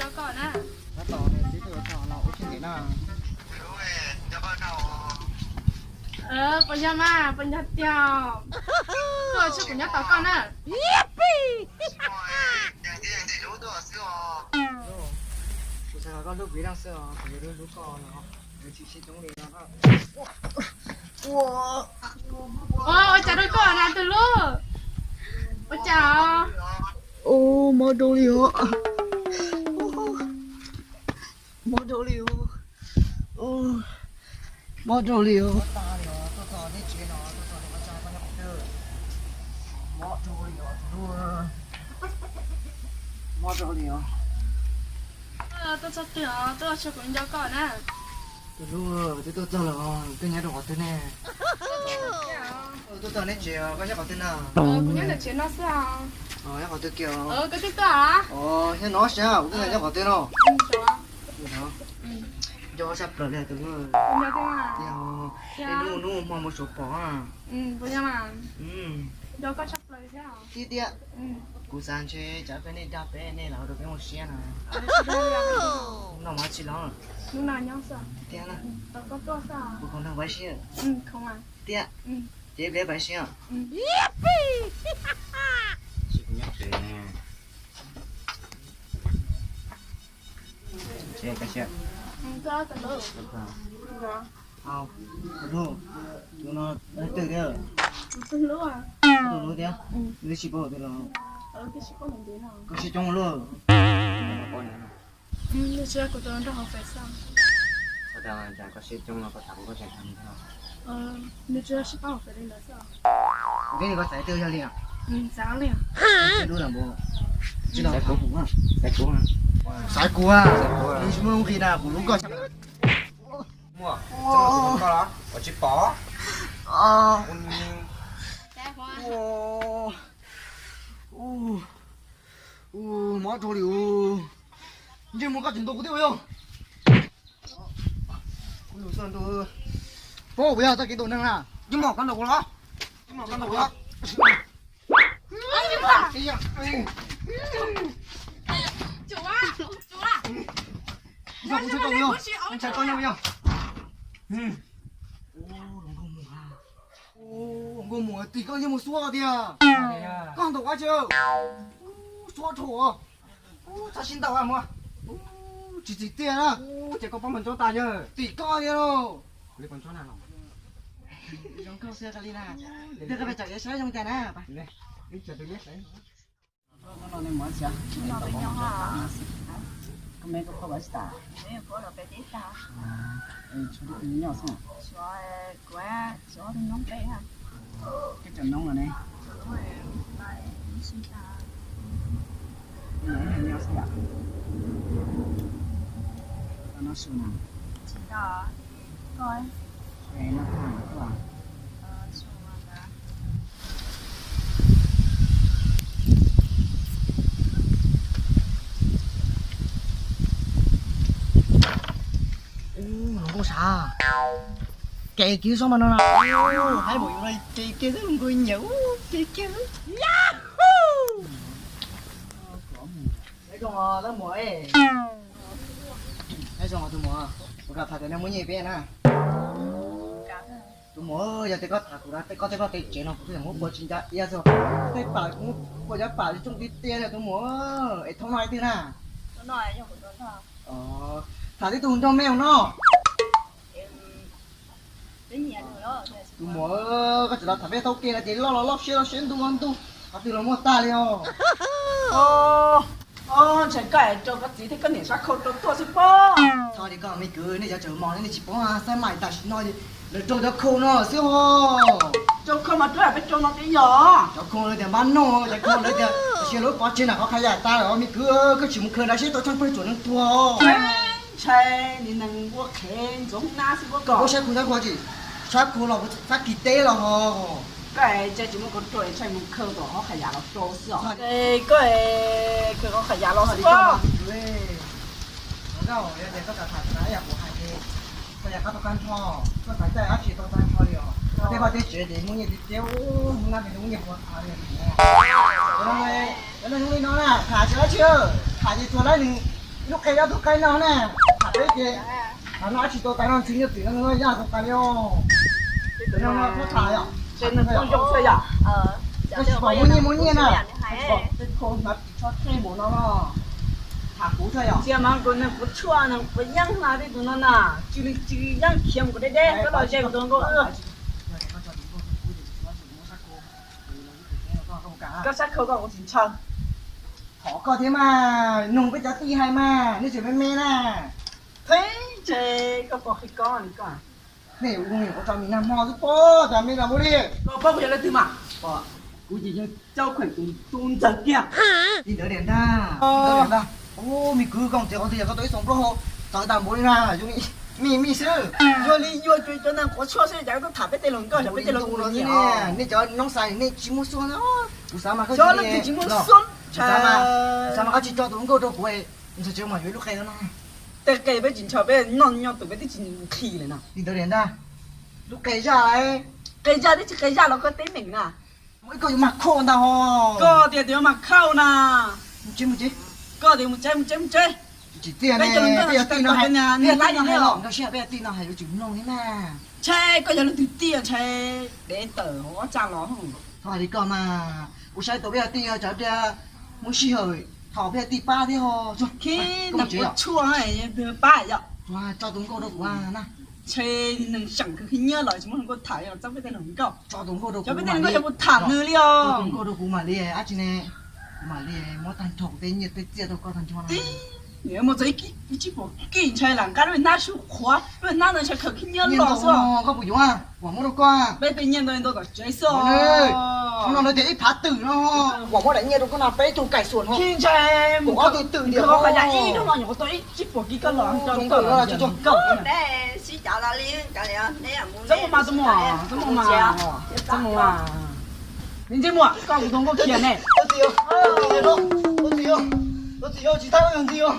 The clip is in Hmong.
Koj na. Tab tom nws twb tuaj txog los ua tshwj ntim na. Puas yog mas, puas yog tiag? Koj tsis kuv nyob tos koj na. Kuv xav kom koj hlub kuv ib leeg xwb os, kuv yuav hlub hlub koj los kuv tsis sib coob li no. Ua cas rau koj na tus hlub? Ua cas? Ua, mob rau li os. Mob rau li os. Mob rau li os. Mob rau li os. Tuaj txog twg os, tuaj txog kuv nco koj na. Tus hlub, twb tuaj txog lawm, koj nyob rau qhov twg ne? Tuaj txog neb tsev, koj nyob qhov twg na? Kuv nyob ntawm tsev no xwb os. Nyob qhov twg kiag? Koj twb tuaj os? Nyob no sav, kuv twb nyob qhov twg no. Nco koj tshaj plaws li tus hlub. Ib hnub hnub hmo mus suav pom. Nco koj tshaj plaws thiab. Tiag tiag. Kuv xav ntshe tsam peb nej dag peb nej los rau peb muaj siab na. Hnub no mas tsis los. Hnub no nyob xwb. Tiag na. Kuv khoom nrog pab siab. Tiag. Ces peb pab siab. Tsis kuv nyob tsev ne. Tsev pab siab. Tus hlub, tus no leej twg thiab? Tus hlub thiab? Nws twb sib paub twg los? Koj siab coob luaj. Koj siab coob no koj tham kuv koj tseem tham. Kuv teb koj txais twg yog li. Tsis dub los npua. Tsis los tham kuv. Xaiv kuv a. Nws tsis muaj lub nqi na kuv hlub koj. Muaj, koj los tsis pom. Mob rau li. Ntsej muag koj tsis ntuas kuv thiab ua yog. Paub kuv yog txoj kev ntaus neeg na. Ntsej muag koj ntaus kuv los. Ntsej muag koj ntaus kuv los. Kuv ntshai koj nyob ua yog. Nkauj Muas, tim koj ntsej muag xuab tiag. Koj ntaus qab tsi? Xuab dhau. Txhob sib ntaus muag. Tsis txim tiag na. Ces koj pab mas ntsob tas yog tim koj tiag lauj. Zoo nkauj xwb li na. Twg koj pes tsawm yuav saib zoo cas na. Koj me koj pab tsis tas. Koj cov noob los ne? Koj nyob xwb yom? Koj nyob su na? Ua, hluas nkauj sav, kev kiag soj mas no na. Haib npaum yus no kev kiag xwb, hluas nkauj nyiam, kev kiag xwb. Nyob zoo os tus muam, kuv kam tham cov neeg muaj nyiaj peb na. Tus muam, yog tias koj tham kuv na, koj tej vaj tej tsev no kuv twb muab pua tsis ncaj iab xwb. Tej pam kuv muab pua cov pam tsooj tiag tiag li tus muam, es thoob no ib tug na. Tham tib tug nrog me no. Tus muam, koj tseem los tham peb tau ke no ces loj los loj siab loj siab ntuj los ntuj, qhov twg los muaj tag li os. Ntshai koj rau koj txiv thiab koj niam sab khau rau tuaj xwb pob. Txhob li koj me kwv, nej cov tseem mos nej tsis paub, xab mais tam sim no lawv rau cov khau no xwb os. Rau khau mas rau peb rau no twb yog. Cov khau lawv tias npab noj, cov khau lawv tias tab sis lawv pov tseg nram qhov qhab yam tas lawm me kwv, koj tsis mus khaws nrad seb tau tsheej pawg tsuam neeg tuag. Ntshai li neeg ua qhev ntxoov nab xwb pob. Koj saib kuv sab khau tsis, sab khau los kuv sab kis teb los ho. Koj tsis muab koj rau, ntshai mus khaws tom qhov qhab yam los rau xwb os. Koj khaws qhov qhab yam los xwb os. Koj yam qab tau kab nrho, koj xav caij dab tsi tau tag nrho li os. Koj tej vaj tej tsev ces muaj nyiaj tiag tiag, hnub nab ces muaj nyiaj puas thav li. Cov neeg zoo li no na, tham tsis dab tsi, tham ces tsuas laib nws Lub qe yog tus qe no na, tham peb ces, no dab tsi tau tas no ntxwv nyuj twm no yog tus qe li os. Ces nws kuj zoo xwb yom. Tab sis pom muaj nyiaj muaj nyiaj na, tab sis pom tej khau hnav tsis tshua tsheej npaum no los tham kuv xwb yom. Tsis mas kuv, kuv tshuaj no kuv yeej hnav tej tus no na, cia li cia li yeej khiav mus kuv deb deb, koj los ze kuv tus nkauj wb. Koj sab khau koj kuv tsis ntshaw. Thov koj thiab mas, nug peb cov tij hais mas, nej tseem me me na. Pheej ntshe koj pom qhia koj li koj. Nej ua tso mis nag hmo xwb pob, cas me los ua li. Koj paub kuv yog leej twg mas? Kuv ces yog Cauv Khuem tus ntxawg kiag. Li ntawd tiag ntag, li ntawd tiag ntag. Ub, me kwv, koj mus txiav qhov twg yog koj tau ib xoom plaub hau txawv tag npaum li na, zoo li mij xwb. Yog li yuav tsum cov neeg quav tshuaj xwb, cas koj tuaj tham peb tej hluas nkauj, peb tej hluas nkauj no ne. Nej cov noob xav nej tsis muaj xuab no, kuv xav mas koj tsis, leej twg tsis muaj xuab, kuv xav mas koj tsis tso tus hluas nkauj rau kuv, ntshe tseem mam yuav ib lub qe no na. Tej qe peb tsis ntshaw, peb noj nyob tus peb twb tsis nqhis lawm na. Li ntawd tiag ntag. Lub qe zaj, qe zaj twb tsis qe zaj los koj teb meem na. Muaj ib koj yuav mag khauj ntag ho. Koj tias tus yuav mag khauj na. Mus tsev, mus tsev. Koj tias mus tsev, mus tsev, mus tsev. Tsis tiag ne, peb yog tij no hais, peb yog tij no hais los nkawd siab, peb yog tij no hais yuav tsum mloog li na. Ntshe koj yog leej twg tij, ntshe dev tawm hauv ob tsa los. Txhob hais li koj mas, kuv saib tau peb yog tij, tsam pliag muaj sij hawm thaum peb yog tij pab thiab ho. Khib, neeg quav tshuaj pab yom. Tso tus nkauj rau kuv na. Ntshe neeg seem khwv khib nyiab los tsis muaj hluas nkauj tham, txob peb tej hluas nkauj. Tso tus nkauj rau kuv, peb tej hluas nkauj yog mus tham nws li os. Tso tus nkauj rau kuv mam li, dab tsi ne, kuv mam li muab tag nrho kuv tej nyiaj tej txiaj rau koj tag nrho na. Mus txog ib tsib puas kij ntshe lam nqa lub hnab sub qhuav, lub hnab ntawd ntshe khwv khib nyiab los xwb. Koj puas yuav, kuv muab rau koj. Peb tej nyiaj ntau ntau tom tsev xwb. Qhov no lawv tias ib phav twm no, kuv muab daim nyiaj rau koj no peb tug kaim xuam no. Khib ntshe kuv ob tug twm tias qhov yam ib hnub no nyuam qhuav tau ib tsib puas kij koj los. Txhob mus mas, txhob mus mas, txhob mus mas. Ntxim ntxim muam, koj kuv tus nkauj khiav ne. Ua txiv yog, ua txiv yog, ua txiv yog, tsis thab ua ntxiv yog.